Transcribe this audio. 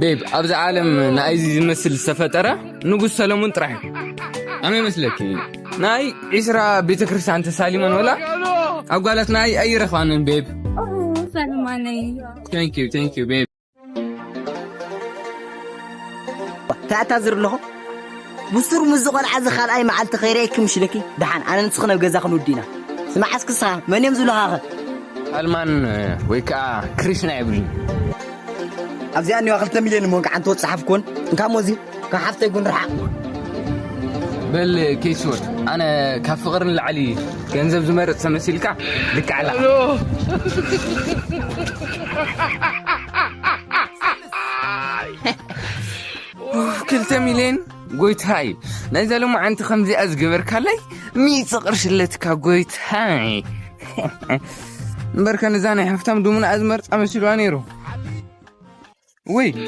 ቤብ፣ ኣብዚ ዓለም ንኣይዚ ዝመስል ዝተፈጠረ ንጉስ ሰለሙን ጥራሕ እዩ። ኣመ ይመስለኪ ናይ ዒስራ ቤተ ክርስቲያን ተሳሊመን ወላ ኣጓላት ናይ ኣይረኽባንን ቤብ። ሰልማነይ Thank you, thank you, babe. ተኣታዝር ኣለኹ ብሱር ምስ ዝቆልዓ እዚ ካልኣይ መዓልቲ ከይረእየኪ ምሽለኪ። ደሓን ኣነ ንስኺ ናብ ገዛ ክንውዲ ኢና። ስማዕ እስክሳ መን እዮም ዝብሉኻኸ? ኣልማን ወይ ከዓ ክሪሽና ይብሉኝ። ኣብዚኣ እኒዋ ክልተ ሚልዮን እሞ እንካ ዓንተ ወፅሓፍ ኮን እንካ ሞዚ ካብ ሓፍተይ ጎን ርሓቕ። በል ኬስወት ኣነ ካብ ፍቕሪ ንላዕሊ ገንዘብ ዝመርፅ ተመሲልካ ልክዓላ። ክልተ ሚልዮን ጎይታይ ናይዛ ሎማዓንቲ ከምዚኣ ዝገበርካለይ ሚእቲ ቅርሽለትካ ጎይታይ። እምበርከ ነዛ ናይ ሃፍታም ድሙና ዝመርፃ መሲልዋ ነይሩ። ወይ